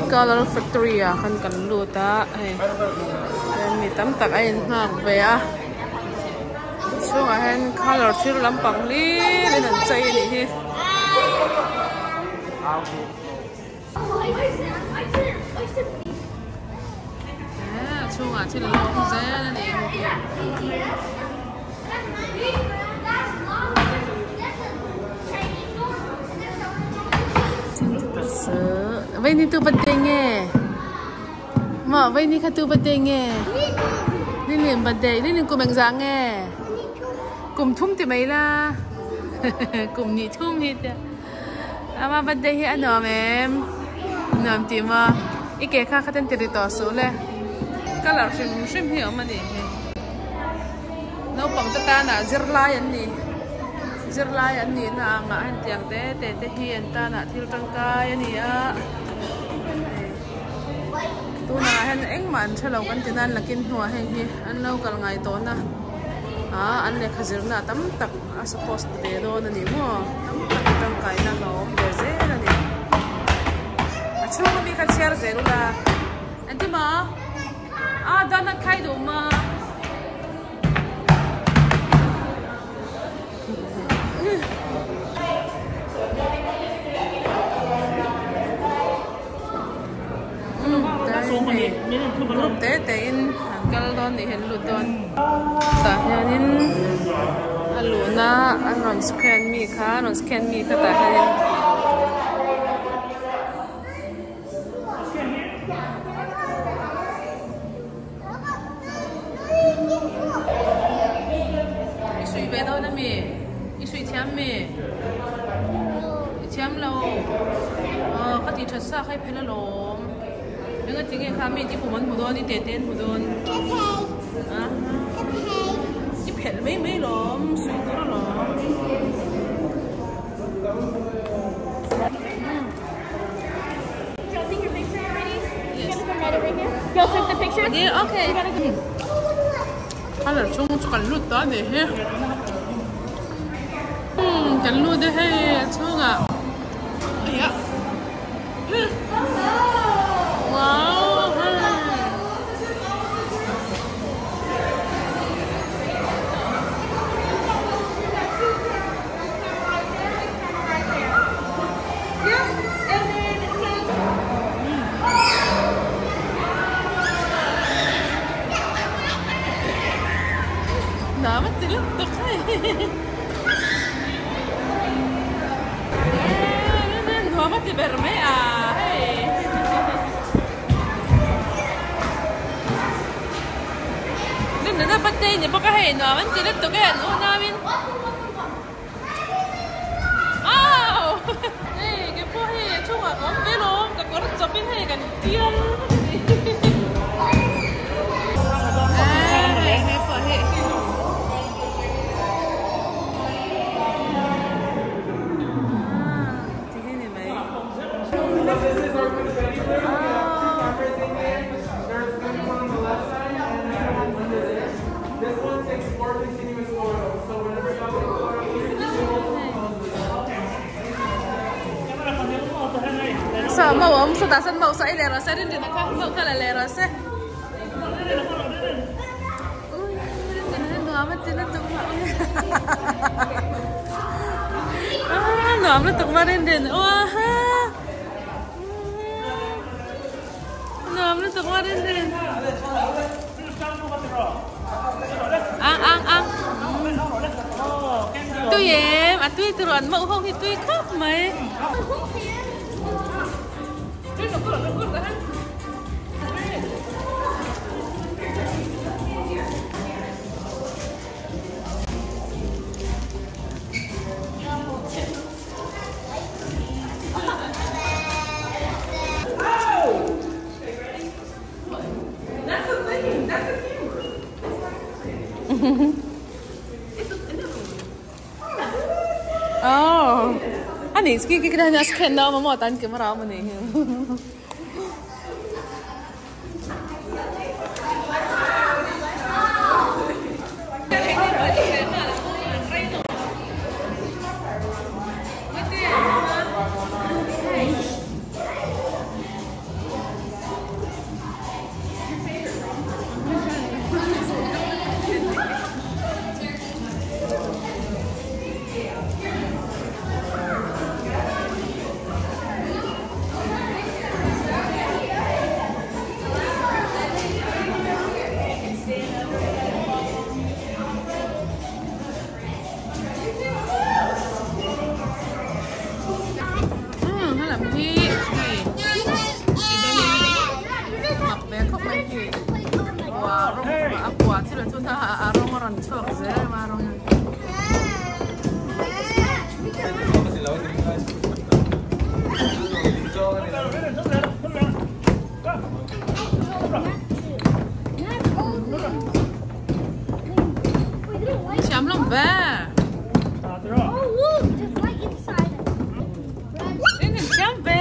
Colour factory ah khan kan lut a hei chuan mi tam tak a in nghak ve a chhungah hian colour thil lampang hlir in an chei a nih hi. A chhungah thil a lo awm zel a ni. Vei ni tu birthday nge? Maw vei ni kha tu birthday nge? Lilin birthday. Lilin kum engzah nge? Kum thum ti mai la. Kum hnih thum hi tia. Ama birthday hi a nuam em? Nuam tih maw? I ke kha khatin ti ri tawh suh le. Colour hrim hrim hi a awm a nih hi. Naupang te tanah zirlai an ni. Zirlai an nihna angah hetiang te te te hi an tanah thil tangkai a ni a. Tunah hian engmah an hrelo kan ti nan lakin hnuah heng hi an lo kal ngai tawhna ah an lehkha zirna tam tak a suppose ve dawn a ni maw tam tak tangkaina a awm ve zel a ni. A chhunga mi kha chhiar zel ula engti maw a donut khai duh maw. Group te te in an kal dawn nih hi an lut dawn tah hianin a luhna an rawn scan mi kha an rawn scan mi kha tah hianin. I suih ve dawn ami? I suih thiam mi? I thiam lo? Aw ka tih that sa kha i phel alawm. Eng a ti nge kha mi ti pum an hmu dawn i te te an hmu dawn. A i phelh mai mai lawm suih tur alawm. Colour chung chu kan lut ta a ni hi umm kan lut e hei a chhungah wow hei. Nuam a ti lutuk hei. Nuam a ti ber mai a hei. Nunna birthday ni bawk a hei nuam an ti lutuk e an unauin. Au! Hei ke pawh hei a chhungah ka awm ve lawm ka kawr chawpin hei kan tial hei he pawh hi ti hi ni mai. Sao màu ông sao ta sân màu sấy lẹ rồi sẽ đến thì nó không màu cái là lẹ rồi sẽ nuam lutuk ma rin rin ua ha nuam lutuk ma rin rin ang ang ang tui em a tui tur an mauh ho hi tui khawp mai. Oh, ani ski ki kena scan na mama tan camera awm ani hi. Tuna a rawng a rawn chhuak zel a rawng hian. Thiam lo ve. Thiam ve.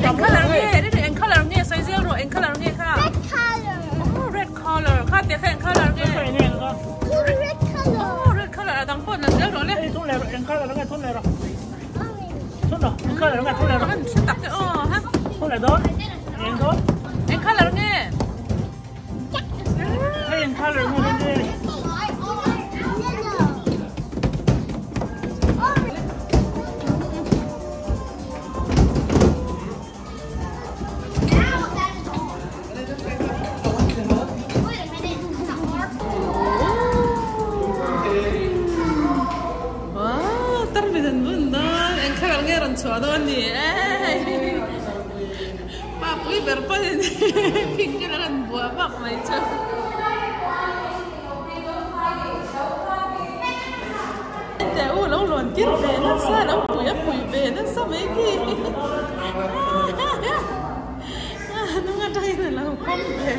Eng colour nge? Eng colour nge? Sawi zel rawh eng colour nge kha? Red colour. Oh, red colour. Kha te kha eng colour nge? Red colour. Oh, red colour. A dang pawh la zel rawh le. Eng colour nge? Thun leh rawh. Thun rawh. Eng colour nge? Thun leh rawh. Kan hre tak te aw ha. Thun leh dawn. Eng dawn. Eng colour nge? Hei eng colour nge dawn nge? Wow, tarmit an bun dawn. Eng colour nge rawn chhuah dawn ni? Pa pui ber pawhin pink in a rawn buah vak mai chu. Teh u lo lawn tir ve nasa lo pui a pui ve nasa mai khi. Hnung atangin a lo pawm ve.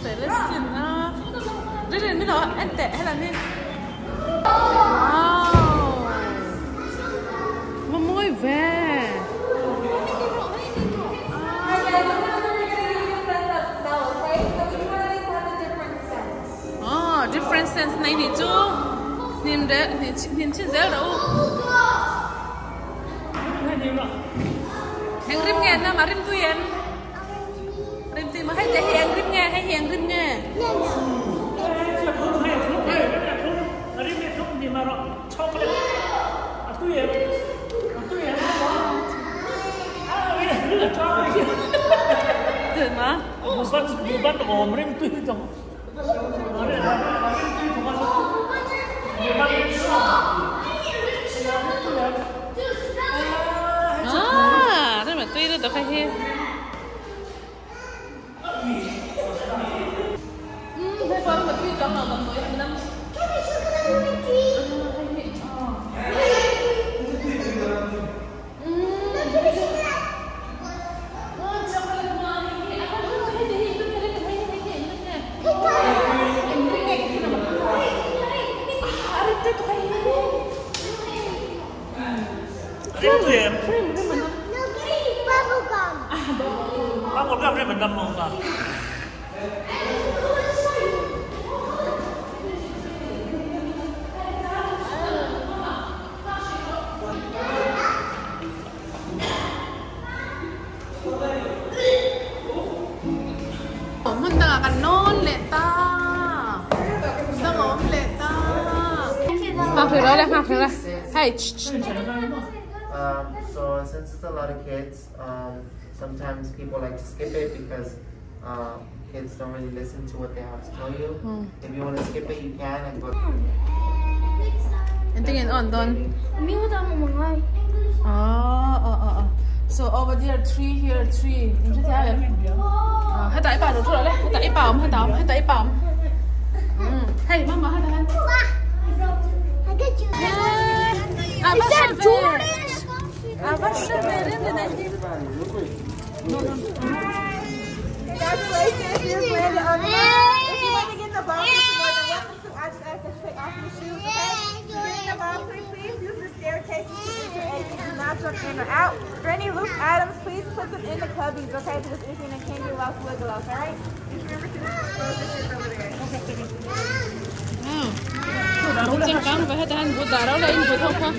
Palestine a Rilrin min lo en teh helam hi. Wow! Mawi ve. Oh, different sense nei nih chu hnim reh hnim chin zel rawh u. Eng rim nge nam a rim tui em? Rim tui maw hei te hi eng rim nge hei hi eng rim nge? Tui ma? Ah, rim a tui lutuk hei hi. Umm hei pawh rim a tui chuang lo damdawi a nam. Hmun dangah kan nawn leh ta. Hmun dang a awm leh ta. Nghak hrih rawh le, nghak hrih rawh. Hei. Um, so since it's a lot of kids, um, sometimes people like to skip it because uh, kids don't really listen to what they have to tell you. If you want to skip it, you can and go. Engtin nge an on dawn? Oh, oh, oh, oh. So over there three, here three. In hre thiam em? Ah, hetah i pa lo thu rawh le. Hetah i pa awm, hetah awm, hetah i pa awm. Hmm. Hei, mama hetah hian. Ah, va hre ve. Ah, va hre ve rin rin ai hi. No, no. Congratulations, you've landed on the line. If you want to get in the ball, you're more than welcome to. I just ask that you take off your shoes, okay? To get in the ball, please, please use the staircases to enter exit. Do not jump in or out. For any loose items, please put them in the cubbies, okay? Because anything that can get lost will get lost, all right? Just remember to close the zipper over there. Changkang ve hetah hian but dah rau leh in but ho kha.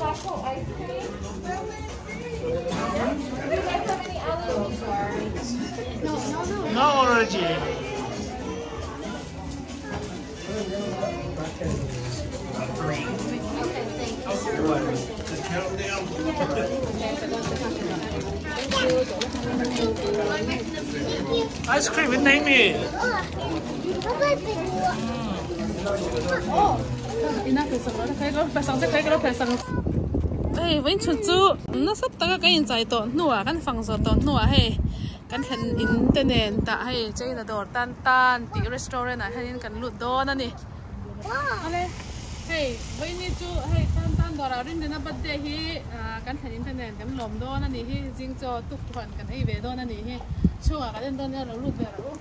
Taco ice cream. Do you guys have any allergies? No allergy. Just count them down. Ice cream with name it. Hey, when you do, no sap taga kain zai to nuwa kan fang zo to nuwa hey kan hen internet ta hey China dor tan tan ti restaurant a henin kan lut do na ni. Ale hey when you do hey tan tan dor a rin na birthday hi kan hen internet kan lom do na ni hi jing cho tuk thon kan ei ve do na ni hi chunga kan don na lo lut ve ro.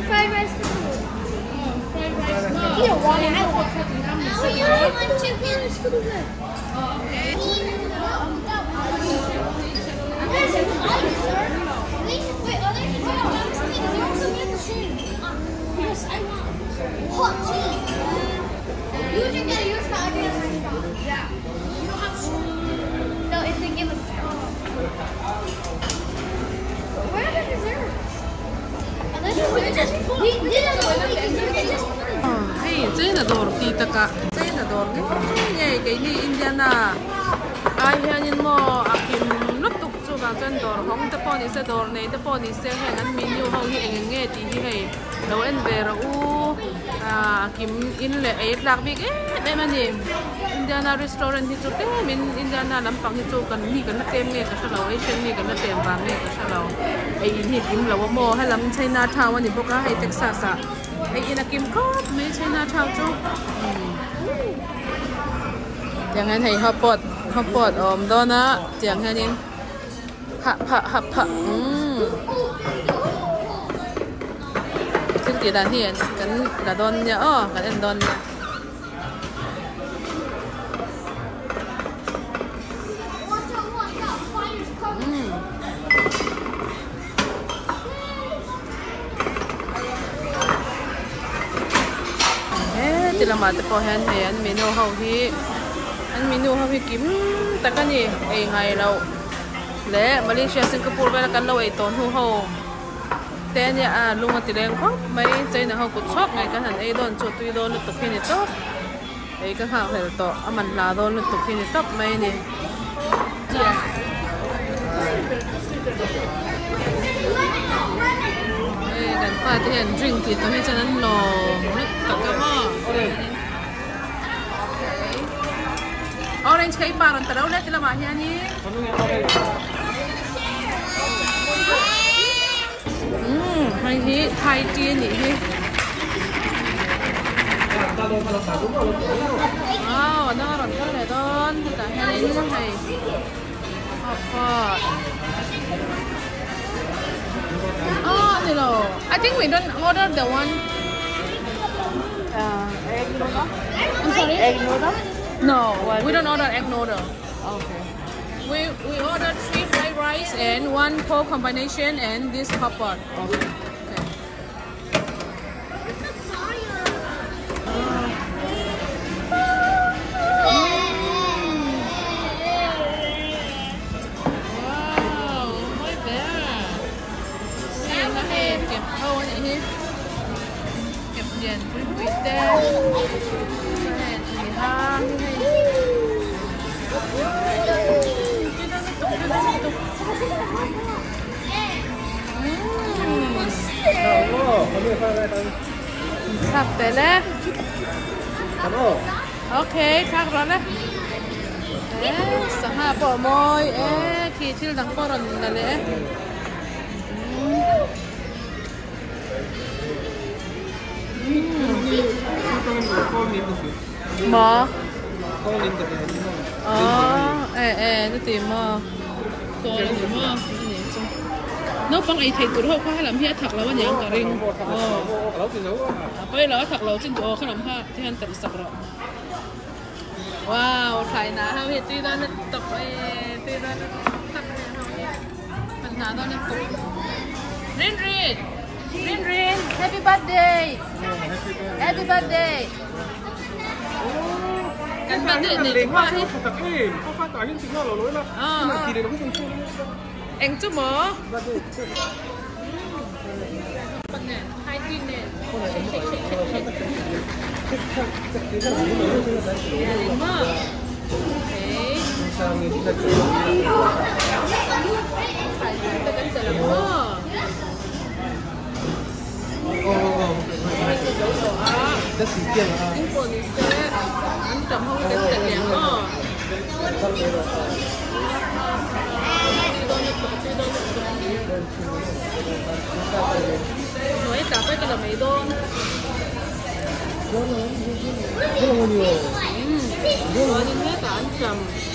Fried rice. Fried rice. You don't want it. I want it. You don't want chicken. Oh, okay. Wait, are there dessert? Yes, I want hot tea. You drink out of your straw, I drink out of my straw. Yeah. You don't have straw. No, if they give us straw. Where are the desserts? Hey, China door ti taka China door nge cái ni Indiana ai hianin mo akim lut tuk chu ka chan door hong te pawh ni se door nei te pawh ni se heng an menu ho hi eng nge ti hi hei lo en ve ro u akim in le ei tlak bik em em ani Indiana restaurant hi chu te min Indiana lampang hi chu kan ni kan tem nge ka hrelo Asian ni kan tem vang nge ka hrelo ei in hi kim lo mo helam China town ani bawk a hei Texas a ei in a kim khawp mai China town chu tiang hian hei hotpot hotpot awm dawn a tiang hianin ha pha ha pha thil tih dan hi kan la dawn nia aw kan en dawn nia. Tilama te pawh hian hei an menu ho hi kim tak ani ei ngai lo le Malaysia Singapore vela kan lo ei tawn hu ho te ania a lunga ti leng khawp mai China ho kut chhuak ngai kan han ei dawn chu tui dawn lutuk hi ni tawp ei ka nghak hlel tawh a man hla dawn lutuk hi ni tawp mai ani. Hey, kan pa te hian drink ti tawh hi chuan an lawm lutuk a maw. Orange kai pa ron ta lo le tilama hian hi. Hei hi Thai tea ni hi. Wow, ana ron kal le dawn hetah hianin hei hotpot. Ah, nilo. I think we don't order the one. Egg noodle? I'm sorry? Egg noodle? No, we don't order egg noodle. Okay. We ordered 3 fried rice and 1 pork combination and this hot pot. Okay. Okay. Wow, my bad. Kẹp pui pui te. Tui hang hei. Thak te le. Okay, thak rồi le. Sangha pawh mawi e khi thil dang pawh rawn la leh e. Maw? Aw, e e chu ti maw? Kawl a ni maw? A ni chu. Naupang ei thei tur ho kha helam hi a thak lo a niang ka ring. Aw. A pawi lo a thak lo chin tu aw khalam kha ti hian telh sak rawh. Wow, thlai na ho hi tui dawn a tawp e, tui dawn a tak e ho hi. Pan hna dawn a tawp. Rin Rin! Rin Rin! Happy birthday! Happy birthday! Kan birthday nei tu pa hi. Eng chu maw? Hai tin nen. Shake shake shake shake shake.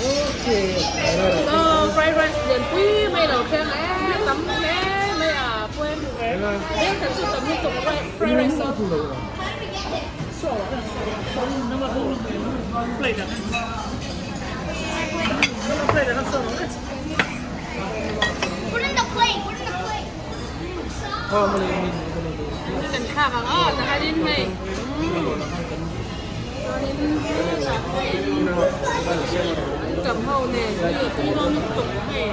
Okay. So fried rice lian pui mai lo thleng e tam hle mai a puen beng khat chu tam lutuk fried rice a. Put in the plate. Put in the plate. Kan thlak ang aw tahanin hei. An tam ho nen hi tui dawn lutuk hei.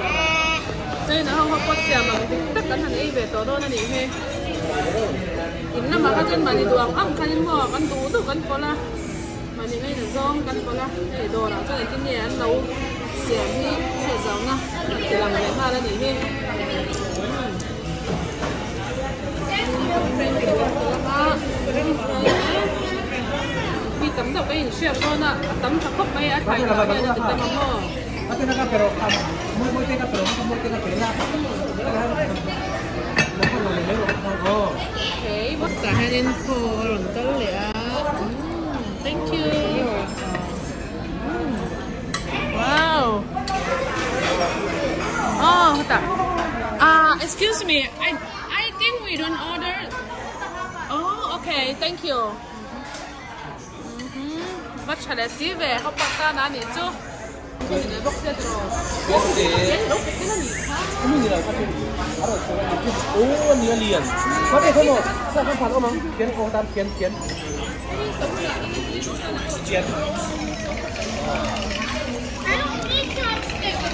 China ho kha pot siam ang dik tak an han ei ve tawh dawn a nih hi. In lamah kha chuan mahni duh ang ang khanin maw kan duh duh kan pawlh a, mahni ngaina zawng kan pawlh a. Hei dawrah chuan engtin nge an lo siam hi hriat zauna an ti lang leh nghal a nih hi. Mi tam deuh ka inhriat dawn a, a tam tha khawp mai a, a thlai hnah hian a ti tam ang aw. Okay, tah hianin phaw a rawn kal leh a, thank you. Wow. Oh, hetah. Ah, excuse me, I think we don't order. Oh, okay, thank you. Va tha leh si ve, hop pak ta na nih chu. I don't need chopsticks.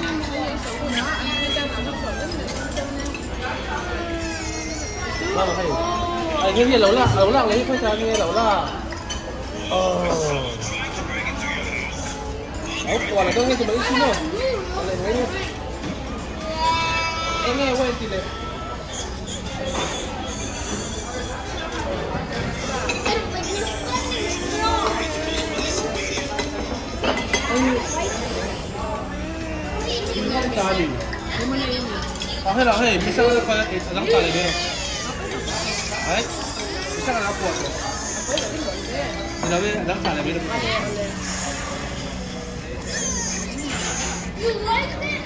You like it?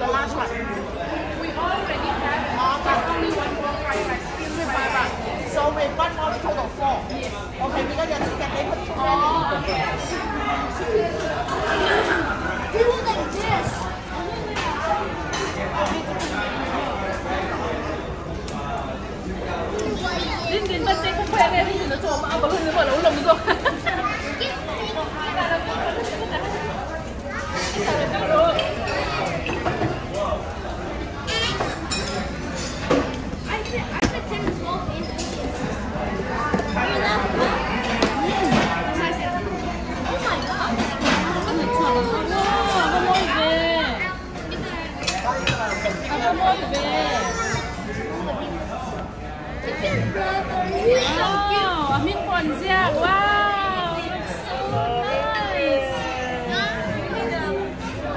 The last one. We already have just only one more fried rice with one. So with one more total 4. Yes. Okay, because you have they put too many. He look like this. Wow, looks so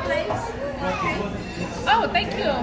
nice. Oh, thank you.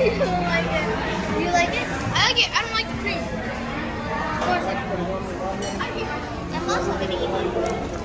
You don't like it. You like it? I like it. I don't like the cream. Of course I don't. I'm also gonna eat one.